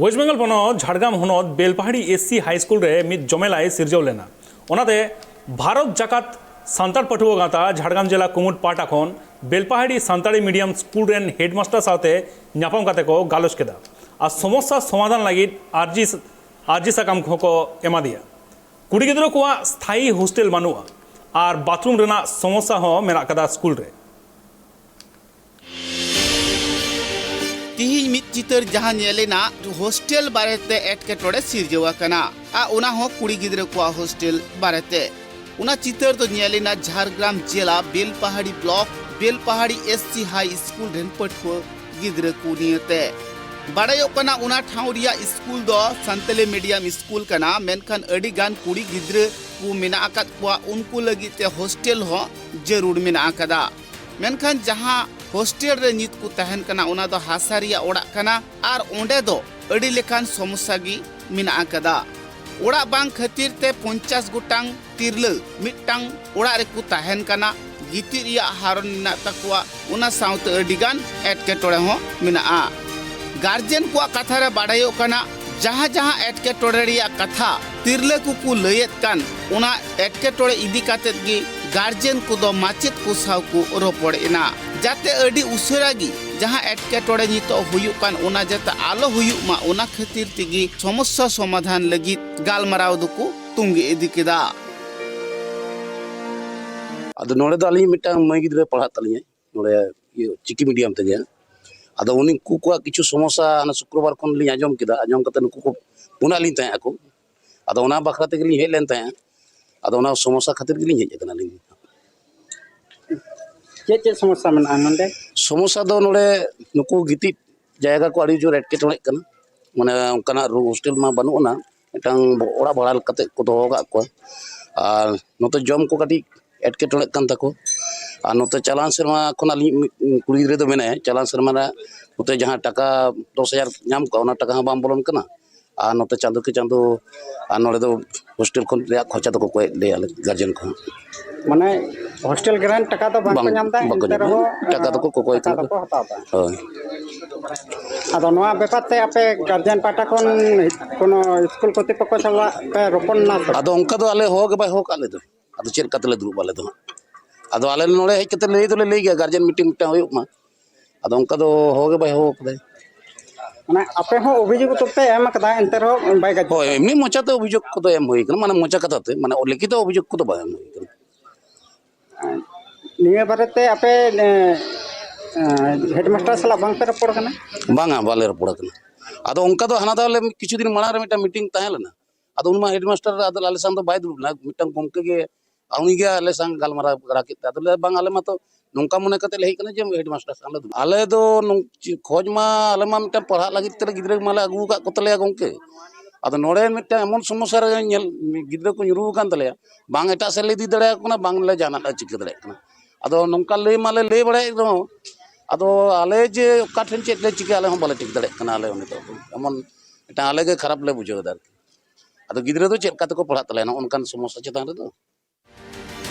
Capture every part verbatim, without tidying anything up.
West Bengal ᱯᱚᱱᱚᱛ ᱡᱷᱟᱲᱜᱨᱟᱢ ᱦᱚᱱᱚᱛ Belpahari S C high school ᱨᱮ ᱢᱤᱫ ᱡᱚᱢᱮᱞᱟᱭ ᱥᱤᱨᱡᱟᱹᱣ ᱞᱮᱱᱟ᱾ ᱚᱱᱟᱛᱮ ᱵᱷᱟᱨᱚᱛ ᱡᱟᱠᱟᱛ ᱥᱟᱱᱛᱟᱲ ᱯᱟᱹᱴᱷᱩᱣᱟᱹ ᱜᱟᱶᱛᱟ ᱡᱷᱟᱲᱜᱨᱟᱢ ᱡᱮᱞᱟ ᱠᱩᱢᱩᱴ ᱯᱟᱦᱴᱟ ᱠᱷᱚᱱ ᱵᱮᱞᱯᱟᱦᱟᱲᱤ ᱥᱟᱱᱛᱟᱲᱤ ᱢᱤᱰᱤᱭᱟᱢ ᱥᱠᱩᱞ ᱨᱮᱱ ᱦᱮᱰᱢᱟᱥᱴᱟᱨ ᱥᱟᱶᱛᱮ ᱧᱟᱯᱟᱢ ᱠᱟᱛᱮ ᱠᱚ ᱜᱟᱞᱚᱪ ᱠᱮᱫᱟ ᱟᱨ ᱥᱚᱢᱚᱥᱥᱟ ᱥᱚᱢᱟᱫᱷᱟᱱ ᱞᱟᱹᱜᱤᱫ ᱟᱨᱡᱤ, ᱟᱨᱡᱤ ᱥᱟᱠᱟᱢ ᱠᱚᱦᱚᱸ ᱠᱚ ᱮᱢᱟᱫᱮᱭᱟ᱾ ᱠᱩᱲᱤ ᱜᱤᱫᱽᱨᱟᱹ ᱠᱚᱣᱟᱜ ᱥᱛᱷᱟᱭᱤ ᱦᱳᱥᱴᱮᱞ ᱵᱟᱹᱱᱩᱜᱼᱟ ᱟᱨ ᱵᱟᱛᱷᱨᱩᱢ ᱨᱮᱱᱟᱜ ᱥᱚᱢᱚᱥᱥᱟ ᱦᱚᱸ ᱢᱮᱱᱟᱜ ᱟᱠᱟᱫᱟ ᱥᱠᱩᱞ ᱨᱮ᱾ ᱛᱤᱦᱤᱧ ᱢᱤᱫ ᱪᱤᱛᱟᱹᱨ ᱡᱟᱦᱟᱸ ᱧᱮᱞ ᱮᱱᱟ, ᱦᱳᱥᱴᱮᱞ ᱵᱟᱨᱮᱛᱮ ᱮᱴᱠᱮᱴᱚᱬᱮ ᱥᱤᱨᱡᱟᱹᱣ ᱟᱠᱟᱱᱟ᱾ ᱟᱨ ᱚᱱᱟ ᱦᱚᱸ ᱠᱩᱲᱤ ᱜᱤᱫᱽᱨᱟᱹ ᱠᱚᱣᱟᱜ ᱦᱳᱥᱴᱮᱞ ᱵᱟᱨᱮᱛᱮ᱾ ᱚᱱᱟ ᱪᱤᱛᱟᱹᱨ ᱫᱚ ᱧᱮᱞ ᱮᱱᱟ ᱡᱷᱟᱲᱜᱨᱟᱢ ᱡᱮᱞᱟ Belpahari block, Belpahari S C high school ᱨᱮᱱ ᱯᱟᱹᱴᱷᱩᱣᱟᱹ ᱜᱤᱫᱽᱨᱟᱹ ᱠᱚ ᱱᱤᱭᱟᱹᱛᱮ᱾ ᱵᱟᱲᱟᱭᱚᱜ ᱠᱟᱱᱟ, ᱚᱱᱟ ᱴᱷᱟᱶ ᱨᱮᱭᱟᱜ ᱥᱠᱩᱞ ᱫᱚ ᱥᱟᱱᱛᱟᱞᱤ ᱢᱤᱰᱤᱭᱟᱢ ᱥᱠᱩᱞ ᱠᱟᱱᱟ, ᱢᱮᱱᱠᱷᱟᱱ ᱟᱹᱰᱤ ᱜᱟᱱ ᱠᱩᱲᱤ ᱜᱤᱫᱽᱨᱟᱹ ᱠᱚ ᱢᱮᱱᱟᱜ ᱟᱠᱟᱫ ᱠᱚᱣᱟ, ᱩᱱᱠᱩ ᱞᱟᱹᱜᱤᱫ ᱛᱮ ᱦᱳᱥᱴᱮᱞ ᱦᱚᱸ ᱡᱟᱹᱨᱩᱲ ᱢᱮᱱᱟᱜ ᱟᱠᱟᱫᱟ᱾ ᱢᱮᱱᱠᱷᱟᱱ ᱡᱟᱦᱟᱸ ᱦᱳᱥᱴᱮᱞ ᱨᱮ ᱱᱤᱛ ᱠᱚ ᱛᱟᱦᱮᱱ ᱠᱟᱱᱟ, ᱚᱱᱟ ᱫᱚ ᱦᱟᱥᱟ ᱨᱮᱭᱟᱜ ᱚᱲᱟᱜ ᱠᱟᱱᱟ ᱟᱨ ᱚᱸᱰᱮ ᱫᱚ ᱟᱹᱰᱤ ᱞᱮᱠᱟᱱ ᱥᱚᱢᱚᱥᱥᱟ ᱜᱮ ᱢᱮᱱᱟᱜ ᱟᱠᱟᱫᱟ᱾ ᱚᱲᱟᱜ ᱵᱟᱝ ᱠᱷᱟᱹᱛᱤᱨ ᱛᱮ ᱯᱚᱧᱪᱟᱥ ᱜᱚᱴᱟᱝ ᱛᱤᱨᱞᱟᱹ ᱢᱤᱫᱴᱟᱝ ᱚᱲᱟᱜ ᱨᱮᱠᱚ ᱛᱟᱦᱮᱱ ᱠᱟᱱᱟ, ᱜᱤᱛᱤᱡ ᱨᱮᱭᱟᱜ ᱦᱟᱨᱚᱱ ᱢᱮᱱᱟᱜ ᱛᱟᱠᱚᱣᱟ, ᱚᱱᱟ ᱥᱟᱶᱛᱮ ᱟᱹᱰᱤᱜᱟᱱ ᱮᱴᱠᱮᱴᱚᱬᱮ ᱦᱚᱸ ᱢᱮᱱᱟᱜᱼᱟ᱾ ᱜᱟᱨᱡᱮᱱ ᱠᱚᱣᱟᱜ ᱠᱟᱛᱷᱟ ᱨᱮ ᱵᱟᱲᱟᱭᱚᱜ ᱠᱟᱱᱟ, ᱡᱟᱦᱟᱸ ᱡᱟᱦᱟᱸ ᱮᱴᱠᱮᱴᱚᱬᱮ ᱨᱮᱭᱟᱜ ᱠᱟᱛᱷᱟ ᱛᱤᱨᱞᱟᱹ ᱠᱚᱠᱚ ᱞᱟᱹᱭᱮᱫ ᱠᱟᱱ, ᱚᱱᱟ ᱮᱴᱠᱮᱴᱚᱬᱮ ᱤᱫᱤ ᱠᱟᱛᱮᱫ ᱜᱮ ᱜᱟᱨᱡᱮᱱ ᱠᱚᱫᱚ ᱢᱟᱪᱮᱫ ᱠᱚ ᱥᱟᱶ ᱠᱚ ᱨᱚᱯᱚᱲ ᱮᱱᱟ, ᱡᱟᱛᱮ ᱟᱹᱰᱤ ᱩᱥᱟᱹᱨᱟ ᱜᱮ ᱡᱟᱦᱟᱸ ᱮᱴᱠᱮᱴᱚᱬᱮ ᱱᱤᱛᱚᱜ ᱦᱩᱭᱩᱜ ᱠᱟᱱ, ᱚᱱᱟ ᱡᱟᱛᱮ ᱟᱞᱚ ᱦᱩᱭᱩᱜ ᱢᱟ, ᱚᱱᱟ ᱠᱷᱟᱹᱛᱤᱨ ᱛᱮᱜᱮ ᱥᱚᱢᱚᱥᱥᱟ ᱥᱚᱢᱟᱫᱷᱟᱱ ᱞᱟᱹᱜᱤᱫ ᱜᱟᱞᱢᱟᱨᱟᱣ ᱫᱚᱠᱚ ᱛᱚᱝᱜᱮ ᱤᱫᱤ ᱠᱮᱫᱟ᱾ ᱟᱫᱚ ᱱᱚᱰᱮ ᱫᱚ ᱟᱹᱞᱤᱧ ᱢᱤᱫᱴᱟᱝ ᱢᱟᱹᱭ ᱜᱤᱫᱽᱨᱟᱹ ᱯᱟᱲᱦᱟᱜ ᱛᱟᱹᱞᱤᱧᱟᱭ, ᱱᱚᱰᱮ ᱤᱭᱟᱹ ᱪᱤᱠᱤ ᱢᱤᱰᱤᱭᱟᱢ ᱛᱮᱜᱮ᱾ ᱟᱫᱚ ᱩᱱᱤ, ᱩᱱᱠᱩ ᱠᱚᱣᱟᱜ ᱠᱤᱪᱷᱩ ᱥᱚᱢᱚᱥᱥᱟ ᱚᱱᱟ ᱥᱩᱠᱨᱚᱵᱟᱨ ᱠᱷᱚᱱ ᱞᱤᱧ ᱟᱸᱡᱚᱢ ᱠᱮᱫᱟ, ᱟᱸᱡᱚᱢ ᱠᱟᱛᱮ ᱱᱩᱠᱩ ᱠᱚ ᱯᱷᱳᱱᱟᱫ ᱞᱤᱧ ᱛᱟᱦᱮᱸᱫ ᱟᱠᱚ᱾ ᱟᱫᱚ ᱚᱱᱟ ᱵᱟᱠᱷᱨᱟ ᱛᱮᱜᱮ ᱞᱤᱧ ᱦᱮᱡ ᱞᱮᱱ ᱛᱟᱦᱮᱸᱫ᱾ ᱟᱫᱚ ᱚᱱᱟ ᱥᱚᱢᱚᱥᱥᱟ ᱠᱷᱟᱹᱛᱤᱨ ᱜᱮᱞᱤᱧ ᱦᱮᱡ ᱟᱠᱟᱱᱟ ᱟᱹᱞᱤᱧ᱾ ᱪᱮᱫ ᱪᱮᱫ ᱥᱚᱢᱚᱥᱥᱟ ᱢᱮᱱᱟᱜᱼᱟ ᱱᱚᱰᱮ? ᱥᱚᱢᱚᱥᱥᱟ ᱫᱚ ᱱᱚᱰᱮ ᱱᱩᱠᱩ ᱜᱤᱛᱤᱡ ᱡᱟᱭᱜᱟ ᱠᱚ ᱟᱹᱰᱤ ᱡᱳᱨ ᱮᱴᱠᱮᱴᱚᱬᱮᱜ ᱠᱟᱱᱟ᱾ ᱢᱟᱱᱮ ᱚᱱᱠᱟᱱᱟᱜ ᱨᱩ-, ᱦᱳᱥᱴᱮᱞ ᱢᱟ ᱵᱟᱹᱱᱩᱜ ᱟᱱᱟ, ᱢᱤᱫᱴᱟᱝ ᱚᱲᱟᱜ ᱵᱷᱟᱲᱟ ᱠᱟᱛᱮ ᱠᱚ ᱫᱚᱦᱚ ᱟᱠᱟᱫ ᱠᱚᱣᱟ᱾ ᱟᱨ ᱱᱚᱛᱮ ᱡᱚᱢ ᱠᱚ ᱠᱟᱹᱴᱤᱡ ᱮᱴᱠᱮᱴᱚᱬᱮᱜ ᱠᱟᱱ ᱛᱟᱠᱚ᱾ ᱟᱨ ᱱᱚᱛᱮ ᱪᱟᱞᱟᱣᱮᱱ ᱥᱮᱨᱢᱟ ᱠᱷᱚᱱ ᱟᱹᱞᱤᱧ ᱢᱤᱫ ᱠᱩᱲᱤ ᱜᱤᱫᱽᱨᱟᱹ ᱫᱚ ᱢᱮᱱᱟᱭᱟ, ᱪᱟᱞᱟᱣᱮᱱ ᱥᱮᱨᱢᱟ ᱨᱮ ᱱᱚᱛᱮ ᱡᱟᱦᱟᱸ ᱴᱟᱠᱟ ᱫᱚᱥ ᱦᱟᱡᱟᱨ ᱧᱟᱢ ᱠᱚᱜᱼᱟ, ᱚᱱᱟ ᱴᱟᱠᱟ ᱦᱚᱸ ᱵᱟᱝ ᱵᱚᱞᱚᱱ ᱠᱟᱱᱟ᱾ ᱟᱨ ᱱᱚᱛᱮ ᱪᱟᱸᱫᱳ ᱠᱤ ᱪᱟᱸᱫᱳ ᱟᱨ ᱱᱚᱰᱮ ᱫᱚ ᱦᱳᱥᱴᱮᱞ ᱠᱷᱚᱱ ᱨᱮᱭᱟᱜ ᱠᱷᱚᱨᱪᱟ ᱫᱚᱠᱚ ᱠᱚᱭᱮᱫ ᱞᱮᱭᱟ ᱟᱞᱮ ᱜᱟᱨᱡᱮᱱ ᱠᱚᱦᱚᱸ᱾ ᱢᱟᱱᱮ ᱦᱳᱥᱴᱮᱞ ᱜᱨᱮᱱᱴ ᱴᱟᱠᱟ ᱫᱚ ᱵᱟᱝ ᱠᱚ ᱵᱟᱝ, ᱧᱟᱢ ᱮᱫᱟ, ᱵᱟᱠᱚ ᱮᱱᱛᱮ ᱧᱟᱢ ᱮᱫᱟ᱾ ᱨᱮᱦᱚᱸ, ᱴᱟᱠᱟ ᱫᱚᱠᱚ ᱠᱚᱠᱚᱭ ᱴᱟᱠᱟ ᱠᱟᱱᱟ᱾ ᱫᱚᱠᱚ ᱦᱟᱛᱟᱣ ᱮᱫᱟ᱾ ᱦᱳᱭ᱾ ᱟᱫᱚ ᱱᱚᱣᱟ ᱵᱮᱯᱟᱨ ᱛᱮ ᱟᱯᱮ ᱜᱟᱨᱡᱮᱱ ᱯᱟᱦᱴᱟ ᱠᱷᱚᱱ ᱠᱳᱱᱳ ᱥᱠᱩᱞ ᱠᱚᱨᱛᱤᱯᱚᱠᱠᱷᱚ ᱥᱟᱞᱟᱜ ᱯᱮ ᱨᱚᱯᱚᱲ ᱞᱮᱱᱟ ᱥᱮ? ᱟᱫᱚ ᱚᱱᱠᱟ ᱫᱚ ᱟᱞᱮ ᱦᱚᱦᱚ ᱜᱮ ᱵᱟᱭ ᱦᱚᱦᱚ ᱠᱟᱜ ᱞᱮ ᱫᱚ᱾ ᱟᱫᱚ ᱪᱮᱫ ᱞᱮᱠᱟ ᱛᱮᱞᱮ ᱫᱩᱲᱩᱵᱼᱟ ᱟᱞᱮ ᱫᱚ ᱦᱟᱸᱜ? ᱟᱫᱚ ᱟᱞᱮ ᱱᱚᱰᱮ ᱦᱮᱡ ᱠᱟᱛᱮ ᱞᱟᱹᱭ ᱫᱚᱞᱮ ᱞᱟᱹᱭ ᱜᱮᱭᱟ, ᱜᱟᱨᱡᱮᱱ ᱢᱤᱴᱤᱝ ᱢᱤᱫᱴᱟᱝ ᱦᱩᱭᱩᱜ ᱢᱟ᱾ ᱟᱫᱚ ᱚᱱᱠᱟ ᱫᱚ ᱦᱚᱦᱚ ᱜᱮ ᱵᱟᱭ ᱦᱚᱦᱚ ᱠᱟᱫᱟᱭ᱾ ᱢᱟᱱᱮ ᱟᱯᱮ ᱦᱚᱸ ᱚᱵᱷᱤᱡᱳᱜᱽ ᱫᱚᱯᱮ ᱮᱢ ᱠᱟᱫᱟ, ᱮᱱᱛᱮ ᱨᱮᱦᱚᱸ ᱵᱟᱭ ᱜᱟᱡᱚᱜ ᱦᱳᱭ, ᱠᱟᱱᱟ᱾ ᱮᱢᱱᱤ ᱢᱚᱪᱟᱛᱮ ᱚᱵᱷᱤᱡᱳᱜᱽ ᱠᱚᱫᱚ ᱮᱢ ᱦᱩᱭ ᱠᱟᱱᱟ, ᱢᱟᱱᱮ ᱢᱚᱪᱟ ᱠᱟᱛᱷᱟ ᱛᱮ, ᱢᱟᱱᱮ ᱞᱤᱠᱷᱤᱛᱚ ᱚᱵᱷᱤᱡᱳᱜᱽ ᱠᱚᱫᱚ ᱵᱟᱝ ᱮᱢ ᱦᱩᱭ ᱠᱟᱱᱟ᱾ ᱱᱤᱭᱟᱹ ᱵᱟᱨᱮᱛᱮ ᱟᱯᱮ, ᱮ, ᱮ, ᱦᱮᱰᱢᱟᱥᱴᱟᱨ ᱥᱟᱞᱟᱜ ᱵᱟᱝ ᱯᱮ ᱨᱚᱯᱚᱲ ᱠᱟᱱᱟ? ᱵᱟᱝᱟ, ᱵᱟᱞᱮ ᱨᱚᱯᱚᱲ ᱠᱟᱱᱟ᱾ ᱟᱫᱚ ᱚᱱᱠᱟ ᱫᱚ ᱦᱟᱱᱟ ᱫᱷᱟᱣ ᱞᱮ, ᱠᱤᱪᱷᱩ ᱫᱤᱱ ᱢᱟᱲᱟᱝ ᱨᱮ ᱢᱤᱫᱴᱟᱝ ᱢᱤᱴᱤᱝ ᱛᱟᱦᱮᱸ ᱞᱮᱱᱟ᱾ ᱟᱫᱚ ᱩᱱ ᱢᱟ ᱦᱮᱰᱢᱟᱥᱴᱟᱨ ᱟᱫᱚ ᱟᱞᱮ ᱥᱟᱶ ᱫᱚ ᱵᱟᱭ ᱫᱩᱲᱩᱵ ᱞᱮᱱᱟ, ᱢᱤᱫᱴᱟᱝ ᱜᱚᱢᱠᱮ ᱜᱮ, ᱩᱱᱤ ᱜᱮ ᱟᱞᱮ ᱥᱟᱶ ᱜᱟᱞᱢᱟᱨᱟᱣ ᱵᱟᱲᱟ ᱠᱮᱫ ᱛᱮ, ᱟᱫᱚ ᱞᱟᱹᱭ ᱫᱟ, "ᱵᱟᱝ, ᱟᱞᱮ ᱢᱟᱛᱚ ᱱᱚᱝᱠᱟ ᱢᱚᱱᱮ ᱠᱟᱛᱮ ᱞᱮ ᱦᱮᱡ ᱠᱟᱱᱟ ᱡᱮ ᱦᱮᱰᱢᱟᱥᱴᱟᱨ ᱥᱟᱶ ᱞᱮ ᱫᱩᱲᱩᱵ᱾ ᱟᱞᱮ ᱫᱚ ᱱᱚᱝ-, ᱪᱮᱫ, ᱠᱷᱚᱡᱽ ᱢᱟ ᱟᱞᱮ ᱢᱟ ᱢᱤᱫᱴᱟᱝ ᱯᱟᱲᱦᱟᱜ ᱞᱟᱹᱜᱤᱫ ᱛᱮ ᱜᱤᱫᱽᱨᱟᱹ ᱢᱟᱞᱮ ᱟᱹᱜᱩ ᱟᱠᱟᱫ ᱠᱚ ᱛᱟᱞᱮᱭᱟ ᱜᱚᱢᱠᱮ, ᱟᱫᱚ ᱱᱚᱰᱮ ᱢᱤᱫᱴᱟᱝ ᱮᱢᱚᱱ ᱥᱚᱢᱚᱥᱥᱟ ᱨᱮ ᱧᱮᱞ, ᱜᱤᱫᱽᱨᱟᱹ ᱠᱚ ᱧᱩᱨᱩ ᱟᱠᱟᱱ ᱛᱟᱞᱮᱭᱟ, ᱵᱟᱝ ᱮᱴᱟᱜ ᱥᱮᱫ ᱞᱮ ᱤᱫᱤ ᱫᱟᱲᱮᱭᱟᱠᱚ ᱠᱟᱱᱟ, ᱵᱟᱝ ᱞᱮ ᱡᱟᱦᱟᱱᱟᱜ ᱞᱮ ᱪᱤᱠᱟᱹ ᱫᱟᱲᱮᱭᱟᱜ ᱠᱟᱱᱟ᱾ ᱟᱫᱚ ᱱᱚᱝᱠᱟ ᱞᱟᱹᱭ ᱢᱟᱞᱮ ᱞᱟᱹᱭ ᱵᱟᱲᱟᱭᱮᱫ ᱨᱮᱦᱚᱸ, ᱟᱫᱚ ᱟᱞᱮ ᱡᱮ ᱚᱠᱟ ᱴᱷᱮᱱ ᱪᱮᱫ ᱞᱮ ᱪᱤᱠᱟᱹᱭᱟ, ᱟᱞᱮ ᱦᱚᱸ ᱵᱟᱞᱮ ᱴᱷᱤᱠ ᱫᱟᱲᱮᱭᱟᱜ ᱠᱟᱱᱟ᱾ ᱟᱞᱮ ᱦᱚᱸ ᱱᱤᱛᱚᱜ ᱮᱢᱚᱱ ᱢᱤᱫᱴᱟᱝ ᱟᱞᱮ ᱜᱮ ᱠᱷᱟᱨᱟᱯ ᱞᱮ ᱵᱩᱡᱷᱟᱹᱣ ᱮᱫᱟ ᱟᱨᱠᱤ᱾ ᱟᱫᱚ ᱜᱤᱫᱽᱨᱟᱹ ᱫᱚ ᱪᱮᱫ ᱞᱮᱠᱟ ᱛᱮᱠᱚ ᱯᱟᱲᱦᱟᱜ ᱛᱟᱞᱮᱭᱟ ᱱᱚᱜᱼᱚ ᱱᱚᱝᱠᱟᱱ ᱥᱚᱢᱚᱥᱥᱟ ᱪᱮᱛᱟᱱ ᱨᱮᱫᱚ?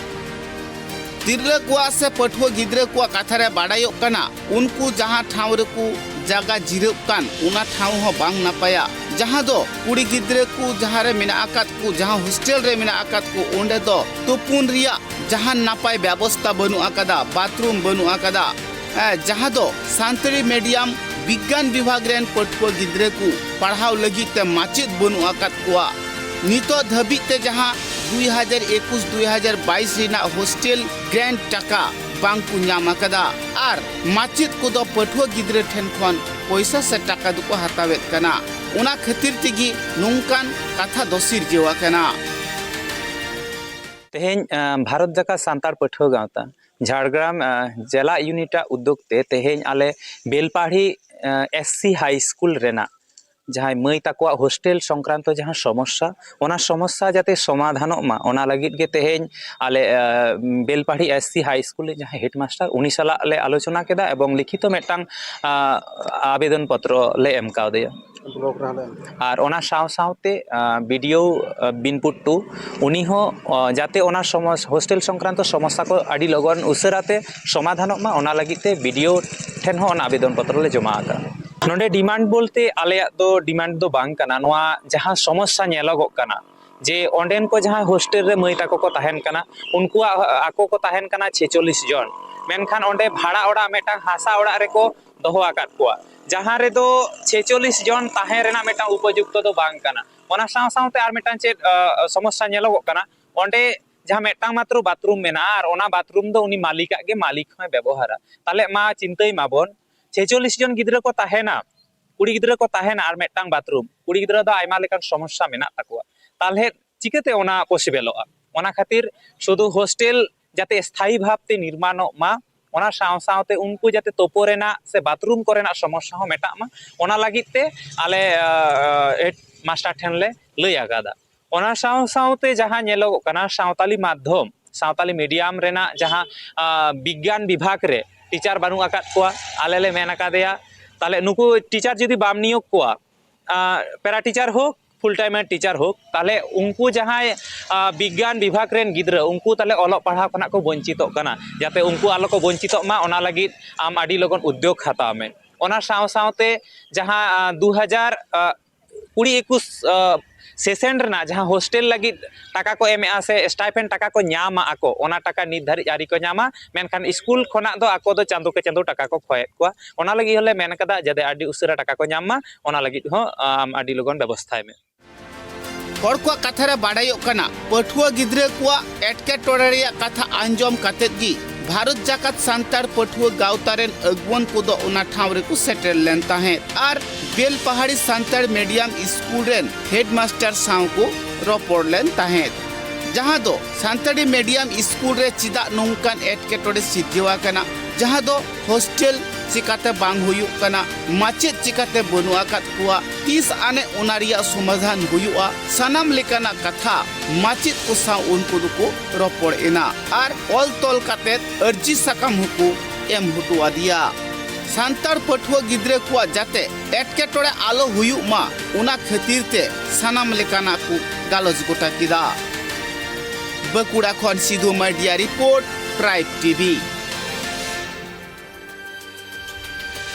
ᱛᱤᱨᱞᱟᱹ ᱠᱚᱣᱟᱜ ᱥᱮ ᱯᱟᱹᱴᱷᱩᱣᱟᱹ ᱜᱤᱫᱽᱨᱟᱹ ᱠᱚᱣᱟᱜ ᱠᱟᱛᱷᱟ ᱨᱮ ᱵᱟᱰᱟᱭᱚᱜ ᱠᱟᱱᱟ, ᱩᱱᱠᱩ ᱡᱟᱦᱟᱸ ᱴᱷᱟᱶ ᱨᱮᱠᱚ ᱡᱟᱭᱜᱟ ᱡᱤᱨᱟᱹᱜ ᱠᱟᱱ, ᱚᱱᱟ ᱴᱷᱟᱶ ᱦᱚᱸ ᱵᱟᱝ ᱱᱟᱯᱟᱭᱟ᱾ ᱡᱟᱦᱟᱸ ᱫᱚ ᱠᱩᱲᱤ ᱜᱤᱫᱽᱨᱟᱹ ᱠᱚ ᱡᱟᱦᱟᱸ ᱨᱮ ᱢᱮᱱᱟᱜ ᱟᱠᱟᱫ ᱠᱚ, ᱡᱟᱦᱟᱸ ᱦᱳᱥᱴᱮᱞ ᱨᱮ ᱢᱮᱱᱟᱜ ᱟᱠᱟᱫ ᱠᱚ, ᱚᱸᱰᱮ ᱫᱚ ᱛᱩᱯᱩᱱ ᱨᱮᱭᱟᱜ ᱡᱟᱦᱟᱸ ᱱᱟᱯᱟᱭ ᱵᱮᱵᱚᱥᱛᱟ ᱵᱟᱹᱱᱩᱜ ᱟᱠᱟᱫᱟ, ᱵᱟᱛᱷᱨᱩᱢ ᱵᱟᱹᱱᱩᱜ ᱟᱠᱟᱫᱟ, ᱮ, ᱡᱟᱦᱟᱸ ᱫᱚ ᱥᱟᱱᱛᱟᱲᱤ ᱢᱤᱰᱤᱭᱟᱢ ᱵᱤᱜᱽᱜᱟᱱ ᱵᱤᱵᱷᱟᱜᱽ ᱨᱮᱱ ᱯᱟᱹᱴᱷᱩᱣᱟᱹ ᱜᱤᱫᱽᱨᱟᱹ ᱠᱚ ᱯᱟᱲᱦᱟᱣ ᱞᱟᱹᱜᱤᱫ ᱛᱮ ᱢᱟᱪᱮᱫ ᱵᱟᱹᱱᱩᱜ ᱟᱠᱟᱫ ᱠᱚᱣᱟ᱾ ᱱᱤᱛᱚᱜ ᱫᱷᱟᱹᱵᱤᱡ ᱛᱮ ᱡᱟᱦᱟᱸ ᱫᱩᱭ ᱦᱟᱡᱟᱨ ᱮᱠᱩᱥ ᱫᱩᱭ ᱦᱟᱡᱟᱨ ᱵᱟᱭᱤᱥ ᱨᱮᱱᱟᱜ ᱦᱳᱥᱴᱮᱞ ᱜᱨᱮᱱᱴ ᱴᱟᱠᱟ ᱵᱟᱝ ᱠᱚ ᱧᱟᱢ ᱟᱠᱟᱫᱟ ᱟᱨ ᱢᱟᱪᱮᱫ ᱠᱚᱫᱚ ᱯᱟᱹᱴᱷᱩᱣᱟᱹ ᱜᱤᱫᱽᱨᱟᱹ ᱴᱷᱮᱱ ᱠᱷᱚᱱ ᱯᱚᱭᱥᱟ ᱥᱮ ᱴᱟᱠᱟ ᱫᱚᱠᱚ ᱦᱟᱛᱟᱣᱮᱫ ᱠᱟᱱᱟ᱾ ᱚᱱᱟ ᱠᱷᱟᱹᱛᱤᱨ ᱛᱮᱜᱮ ᱱᱚᱝᱠᱟᱱ ᱠᱟᱛᱷᱟ ᱫᱚ ᱥᱤᱨᱡᱟᱹᱣ ᱟᱠᱟᱱᱟ᱾ ᱛᱮᱦᱮᱧ, ᱟᱸ, ᱵᱷᱟᱨᱚᱛ ᱡᱟᱠᱟᱛ ᱥᱟᱱᱛᱟᱲ ᱯᱟᱹᱴᱷᱩᱣᱟᱹ ᱜᱟᱶᱛᱟ ᱡᱷᱟᱲᱜᱨᱟᱢ, ᱟᱸ, ᱡᱮᱞᱟ ᱤᱭᱩᱱᱤᱴᱟᱜ ᱩᱫᱽᱫᱳᱜᱽ ᱛᱮ ᱛᱮᱦᱮᱧ ᱟᱞᱮ ᱵᱮᱞᱯᱟᱦᱟᱲᱤ, ᱟᱸ, ᱮᱥ ᱥᱤ ᱦᱟᱭ ᱥᱠᱩᱞ ᱨᱮᱱᱟᱜ ᱡᱟᱦᱟᱸᱭ ᱢᱟᱹᱭ ᱛᱟᱠᱚᱣᱟᱜ ᱦᱳᱥᱴᱮᱞ ᱥᱚᱝᱠᱨᱟᱱᱛᱚ ᱡᱟᱦᱟᱸ ᱥᱚᱢᱚᱥᱥᱟ, ᱚᱱᱟ ᱥᱚᱢᱚᱥᱥᱟ ᱡᱟᱛᱮ ᱥᱚᱢᱟᱫᱷᱟᱱᱚᱜ ᱢᱟ, ᱚᱱᱟ ᱞᱟᱹᱜᱤᱫ ᱜᱮ ᱛᱮᱦᱮᱧ ᱟᱞᱮ, ᱟᱸ, Belpahari S C high school ᱨᱮ ᱡᱟᱦᱟᱸᱭ ᱦᱮᱰᱢᱟᱥᱴᱟᱨ, ᱩᱱᱤ ᱥᱟᱞᱟᱜ ᱞᱮ ᱟᱞᱳᱪᱚᱱᱟ ᱠᱮᱫᱟ ᱮᱵᱚᱝ ᱞᱤᱠᱷᱤᱛᱚ ᱢᱤᱫᱴᱟᱝ, ᱟᱸ, ᱟᱵᱮᱫᱚᱱ ᱯᱚᱛᱨᱚ ᱞᱮ ᱮᱢ ᱠᱟᱣᱫᱮᱭᱟ᱾ ᱵᱞᱚᱠ ᱨᱮᱦᱚᱸ ᱞᱮ ᱮᱢ ᱠᱮᱫᱟ᱾ ᱟᱨ ᱚᱱᱟ ᱥᱟᱶ ᱥᱟᱶᱛᱮ, ᱟᱸ, ᱵᱤ ᱰᱤ ᱳ, ᱟᱸ, ᱵᱤᱱᱯᱩᱨ ᱴᱩ, ᱩᱱᱤ ᱦᱚᱸ, ᱟᱸ, ᱡᱟᱛᱮ ᱚᱱᱟ ᱥᱚᱢᱚᱥ-, ᱦᱳᱥᱴᱮᱞ ᱥᱚᱝᱠᱨᱟᱱᱛᱚ ᱥᱚᱢᱚᱥᱥᱟ ᱠᱚ ᱟᱹᱰᱤ ᱞᱚᱜᱚᱱ ᱩᱥᱟᱹᱨᱟ ᱛᱮ ᱥᱚᱢᱟᱫᱷᱟᱱᱚᱜ ᱢᱟ, ᱚᱱᱟ ᱞᱟᱹᱜᱤᱫ ᱛᱮ ᱵᱤ ᱰᱤ ᱳ ᱴᱷᱮᱱ ᱦᱚᱸ ᱚᱱᱟ ᱟᱵᱮᱫᱚᱱ ᱯᱚᱛᱨᱚ ᱞᱮ ᱡᱚᱢᱟ ᱟᱠᱟᱫᱼᱟ᱾ ᱱᱚᱰᱮ ᱰᱤᱢᱟᱱᱰ ᱵᱚᱞᱛᱮ ᱟᱞᱮᱭᱟᱜ ᱫᱚ ᱰᱤᱢᱟᱱᱰ ᱫᱚ ᱵᱟᱝ ᱠᱟᱱᱟ᱾ ᱱᱚᱣᱟ ᱡᱟᱦᱟᱸ ᱥᱚᱢᱚᱥᱥᱟ ᱧᱮᱞᱚᱜᱚᱜ ᱠᱟᱱᱟ, ᱡᱮ ᱚᱸᱰᱮᱱ ᱠᱚ ᱡᱟᱦᱟᱸ ᱦᱳᱥᱴᱮᱞ ᱨᱮ ᱢᱟᱹᱭ ᱛᱟᱠᱚ ᱠᱚ ᱛᱟᱦᱮᱱ ᱠᱟᱱᱟ, ᱩᱱᱠᱩᱣᱟᱜ ᱟᱠᱚ ᱠᱚ ᱛᱟᱦᱮᱱ ᱠᱟᱱᱟ ᱪᱷᱮᱪᱚᱞᱞᱤᱥ ᱡᱚᱱ, ᱢᱮᱱᱠᱷᱟᱱ ᱚᱸᱰᱮ ᱵᱷᱟᱲᱟ ᱚᱲᱟᱜ, ᱢᱤᱫᱴᱟᱝ ᱦᱟᱥᱟ ᱚᱲᱟᱜ ᱨᱮᱠᱚ ᱫᱚᱦᱚ ᱟᱠᱟᱫ ᱠᱚᱣᱟ, ᱡᱟᱦᱟᱸ ᱨᱮᱫᱚ ᱪᱷᱮᱪᱚᱞᱞᱤᱥ ᱡᱚᱱ ᱛᱟᱦᱮᱸ ᱨᱮᱱᱟᱜ ᱢᱤᱫᱴᱟᱝ ᱩᱯᱚᱡᱩᱠᱛᱚ ᱫᱚ ᱵᱟᱝ ᱠᱟᱱᱟ᱾ ᱚᱱᱟ ᱥᱟᱶ ᱥᱟᱶᱛᱮ ᱟᱨ ᱢᱤᱫᱴᱟᱝ ᱪᱮᱫ ᱥᱚᱢᱚᱥᱥᱟ ᱧᱮᱞᱚᱜᱚᱜ ᱠᱟᱱᱟ, ᱚᱸᱰᱮ ᱡᱟᱦᱟᱸ ᱢᱤᱫᱴᱟᱝ ᱢᱟᱛᱨᱚ ᱵᱟᱛᱷᱨᱩᱢ ᱢᱮᱱᱟᱜᱼᱟ, ᱟᱨ ᱚᱱᱟ ᱵᱟᱛᱷᱨᱩᱢ ᱫᱚ ᱩᱱᱤ ᱢᱟᱹᱞᱤᱠᱟᱜ ᱜᱮ, ᱢᱟᱹᱞᱤᱠ ᱦᱚᱸᱭ ᱵᱮᱵᱚᱦᱟᱨᱟ᱾ ᱛᱟᱦᱚᱞᱮ ᱢᱟ ᱪᱤᱱᱛᱟᱹᱭ ᱢᱟᱵᱚᱱ, ᱪᱷᱮᱪᱚᱞᱞᱤᱥ ᱡᱚᱱ ᱜᱤᱫᱽᱨᱟᱹ ᱠᱚ ᱛᱟᱦᱮᱱᱟ, ᱠᱩᱲᱤ ᱜᱤᱫᱽᱨᱟᱹ ᱠᱚ ᱛᱟᱦᱮᱱᱟ ᱟᱨ ᱢᱤᱫᱴᱟᱝ ᱵᱟᱛᱷᱨᱩᱢ, ᱠᱩᱲᱤ ᱜᱤᱫᱽᱨᱟᱹ ᱫᱚ ᱟᱭᱢᱟ ᱞᱮᱠᱟᱱ ᱥᱚᱢᱚᱥᱥᱟ ᱢᱮᱱᱟᱜ ᱛᱟᱠᱚᱣᱟ, ᱛᱟᱦᱚᱞᱮ ᱪᱤᱠᱟᱹᱛᱮ ᱚᱱᱟ ᱯᱚᱥᱤᱵᱮᱞᱚᱜᱼᱟ? ᱚᱱᱟ ᱠᱷᱟᱹᱛᱤᱨ ᱥᱩᱫᱷᱩ ᱦᱳᱥᱴᱮᱞ ᱡᱟᱛᱮ ᱥᱛᱷᱟᱭᱤ ᱵᱷᱟᱵᱽᱛᱮ ᱱᱤᱨᱢᱟᱱᱚᱜ ᱢᱟ, ᱚᱱᱟ ᱥᱟᱶ ᱥᱟᱶᱛᱮ ᱩᱱᱠᱩ ᱡᱟᱛᱮ ᱛᱳᱯᱳ ᱨᱮᱱᱟᱜ ᱥᱮ ᱵᱟᱛᱷᱨᱩᱢ ᱠᱚᱨᱮᱱᱟᱜ ᱥᱚᱢᱚᱥᱥᱟ ᱦᱚᱸ ᱢᱮᱴᱟᱜ ᱢᱟ, ᱚᱱᱟ ᱞᱟᱹᱜᱤᱫ ᱛᱮ ᱟᱞᱮ ᱦᱮᱰ ᱢᱟᱥᱴᱟᱨ ᱴᱷᱮᱱ ᱞᱮ ᱞᱟᱹᱭ ᱟᱠᱟᱫᱟ᱾ ᱚᱱᱟ ᱥᱟᱶ ᱥᱟᱶᱛᱮ ᱡᱟᱦᱟᱸ ᱧᱮᱞᱚᱜᱚᱜ ᱠᱟᱱᱟ, ᱥᱟᱶᱛᱟᱞᱤ ᱢᱟᱫᱽᱫᱷᱚᱢ, ᱥᱟᱶᱛᱟᱞᱤ ᱢᱤᱰᱤᱭᱟᱢ ᱨᱮᱱᱟᱜ ᱡᱟᱦᱟᱸ ᱵᱤᱜᱽᱜᱟᱱ ᱵᱤᱵᱷᱟᱜᱽ ᱨᱮ ᱴᱤᱪᱟᱨ ᱵᱟᱹᱱᱩᱜ ᱟᱠᱟᱫ ᱠᱚᱣᱟ, ᱟᱞᱮ ᱞᱮ ᱢᱮᱱ ᱟᱠᱟᱫᱮᱭᱟ, ᱛᱟᱦᱚᱞᱮ ᱱᱩᱠᱩ ᱴᱤᱪᱟᱨ ᱡᱩᱫᱤ ᱵᱟᱢ ᱱᱤᱭᱳᱜᱽ ᱠᱚᱣᱟ, ᱯᱮᱨᱟ ᱴᱤᱪᱟᱨ ᱦᱳᱠ, ᱯᱷᱩᱞ ᱴᱟᱭᱤᱢ ᱴᱤᱪᱟᱨ ᱦᱳᱠ, ᱛᱟᱦᱚᱞᱮ ᱩᱱᱠᱩ ᱡᱟᱦᱟᱸᱭ ᱵᱤᱜᱽᱜᱟᱱ ᱵᱤᱵᱷᱟᱜᱽ ᱨᱮᱱ ᱜᱤᱫᱽᱨᱟᱹ, ᱩᱱᱠᱩ ᱛᱟᱦᱚᱞᱮ ᱚᱞᱚᱜ ᱯᱟᱲᱦᱟᱣ ᱠᱷᱚᱱᱟᱜ ᱠᱚ ᱵᱚᱧᱪᱤᱛᱚᱜ ᱠᱟᱱᱟ᱾ ᱡᱟᱛᱮ ᱩᱱᱠᱩ ᱟᱞᱚ ᱠᱚ ᱵᱚᱧᱪᱤᱛᱚᱜ ᱢᱟ, ᱚᱱᱟ ᱞᱟᱹᱜᱤᱫ ᱟᱢ ᱟᱹᱰᱤ ᱞᱚᱜᱚᱱ ᱩᱫᱽᱭᱳᱜᱽ ᱦᱟᱛᱟᱣ ᱢᱮ᱾ ᱚᱱᱟ ᱥᱟᱶ ᱥᱟᱶᱛᱮ ᱡᱟᱦᱟᱸ ᱫᱩ ᱦᱟᱡᱟᱨ ᱠᱩᱲᱤ ᱮᱠᱩᱥ ᱥᱮᱥᱮᱱ ᱨᱮᱱᱟᱜ ᱡᱟᱦᱟᱸ ᱦᱳᱥᱴᱮᱞ ᱞᱟᱹᱜᱤᱫ ᱴᱟᱠᱟ ᱠᱚ ᱮᱢᱮᱜᱼᱟ ᱥᱮ ᱥᱴᱟᱭᱯᱮᱱᱰ ᱴᱟᱠᱟ ᱠᱚ ᱧᱟᱢᱟ ᱟᱠᱚ, ᱚᱱᱟ ᱴᱟᱠᱟ ᱱᱤᱛ ᱫᱷᱟᱹᱨᱤᱡ ᱟᱹᱣᱨᱤ ᱠᱚ ᱧᱟᱢᱟ, ᱢᱮᱱᱠᱷᱟᱱ ᱥᱠᱩᱞ ᱠᱷᱚᱱᱟᱜ ᱫᱚ ᱟᱠᱚ ᱫᱚ ᱪᱟᱸᱫᱳ ᱠᱮ ᱪᱟᱸᱫᱳ ᱴᱟᱠᱟ ᱠᱚ ᱠᱷᱚᱭᱮᱫ ᱠᱚᱣᱟ᱾ ᱚᱱᱟ ᱞᱟᱹᱜᱤᱫ ᱦᱚᱸᱞᱮ ᱢᱮᱱ ᱠᱟᱫᱟ, ᱡᱟᱛᱮ ᱟᱹᱰᱤ ᱩᱥᱟᱹᱨᱟ ᱴᱟᱠᱟ ᱠᱚ ᱧᱟᱢ ᱢᱟ, ᱚᱱᱟ ᱞᱟᱹᱜᱤᱫ ᱦᱚᱸ ᱟᱢ ᱟᱹᱰᱤ ᱞᱚᱜᱚᱱ ᱵᱮᱵᱚᱥᱛᱷᱟᱭ ᱢᱮ᱾ ᱦᱚᱲ ᱠᱚᱣᱟᱜ ᱠᱟᱛᱷᱟ ᱨᱮ ᱵᱟᱰᱟᱭᱚᱜ ᱠᱟᱱᱟ, ᱯᱟᱹᱴᱷᱩᱣᱟᱹ ᱜᱤᱫᱽᱨᱟᱹ ᱠᱚᱣᱟᱜ ᱮᱴᱠᱮᱴᱚᱬᱮ ᱨᱮᱭᱟᱜ ᱠᱟᱛᱷᱟ ᱟᱸᱡᱚᱢ ᱠᱟᱛᱮᱫ ᱜᱮ ᱵᱷᱟᱨᱚᱛ ᱡᱟᱠᱟᱛ ᱥᱟᱱᱛᱟᱲ ᱯᱟᱹᱴᱷᱩᱣᱟᱹ ᱜᱟᱶᱛᱟ ᱨᱮᱱ ᱟᱹᱜᱩᱣᱟᱹᱱ ᱠᱚᱫᱚ ᱚᱱᱟ ᱴᱷᱟᱶ ᱨᱮᱠᱚ ᱥᱮᱴᱮᱨ ᱞᱮᱱ ᱛᱟᱦᱮᱸᱫ ᱟᱨ ᱵᱮᱞᱯᱟᱦᱟᱲᱤ ᱥᱟᱱᱛᱟᱲ ᱢᱤᱰᱤᱭᱟᱢ ᱥᱠᱩᱞ ᱨᱮᱱ ᱦᱮᱰᱢᱟᱥᱴᱟᱨ ᱥᱟᱶ ᱠᱚ ᱨᱚᱯᱚᱲ ᱞᱮᱱ ᱛᱟᱦᱮᱸᱫ, ᱡᱟᱦᱟᱸ ᱫᱚ ᱥᱟᱱᱛᱟᱲᱤ ᱢᱤᱰᱤᱭᱟᱢ ᱥᱠᱩᱞ ᱨᱮ ᱪᱮᱫᱟᱜ ᱱᱚᱝᱠᱟᱱ ᱮᱴᱠᱮᱴᱚᱬᱮ ᱥᱤᱨᱡᱟᱹᱣ ᱟᱠᱟᱱᱟ, ᱡᱟᱦᱟᱸ ᱫᱚ ᱦᱳᱥᱴᱮᱞ ᱪᱤᱠᱟᱛᱮ ᱵᱟᱝ ᱦᱩᱭᱩᱜ ᱠᱟᱱᱟ, ᱢᱟᱪᱮᱫ ᱪᱤᱠᱟᱛᱮ ᱵᱟᱹᱱᱩᱜ ᱟᱠᱟᱫ ᱠᱚᱣᱟ, ᱛᱤᱥ ᱟᱱᱮ ᱚᱱᱟ ᱨᱮᱭᱟᱜ ᱥᱚᱢᱟᱫᱷᱟᱱ ᱦᱩᱭᱩᱜᱼᱟ, ᱥᱟᱱᱟᱢ ᱞᱮᱠᱟᱱᱟᱜ ᱠᱟᱛᱷᱟ ᱢᱟᱪᱮᱫ ᱠᱚ ᱥᱟᱶ ᱩᱱᱠᱩ ᱫᱚᱠᱚ ᱨᱚᱯᱚᱲ ᱮᱱᱟ ᱟᱨ ᱚᱞ ᱛᱚᱞ ᱠᱟᱛᱮ ᱟᱹᱨᱡᱤ ᱥᱟᱠᱟᱢ ᱦᱚᱸᱠᱚ ᱮᱢ ᱦᱚᱴᱚ ᱟᱫᱮᱭᱟ᱾ ᱥᱟᱱᱛᱟᱲ ᱯᱟᱹᱴᱷᱩᱣᱟᱹ ᱜᱤᱫᱽᱨᱟᱹ ᱠᱚᱣᱟᱜ ᱡᱟᱛᱮ ᱮᱴᱠᱮᱴᱚᱬᱮ ᱟᱞᱚ ᱦᱩᱭᱩᱜ ᱢᱟ, ᱚᱱᱟ ᱠᱷᱟᱹᱛᱤᱨ ᱛᱮ ᱥᱟᱱᱟᱢ ᱞᱮᱠᱟᱱᱟᱜ ᱠᱚ ᱜᱟᱞᱚᱪ ᱜᱚᱴᱟ ᱠᱮᱫᱟ᱾ ᱵᱟᱸᱠᱩᱲᱟ ᱠᱷᱚᱱ ᱥᱤᱫᱷᱩ ᱢᱟᱨᱰᱤᱭᱟᱜ ᱨᱤᱯᱳᱨᱴ, ᱴᱨᱟᱭᱤᱵᱽ ᱴᱤᱵᱷᱤ᱾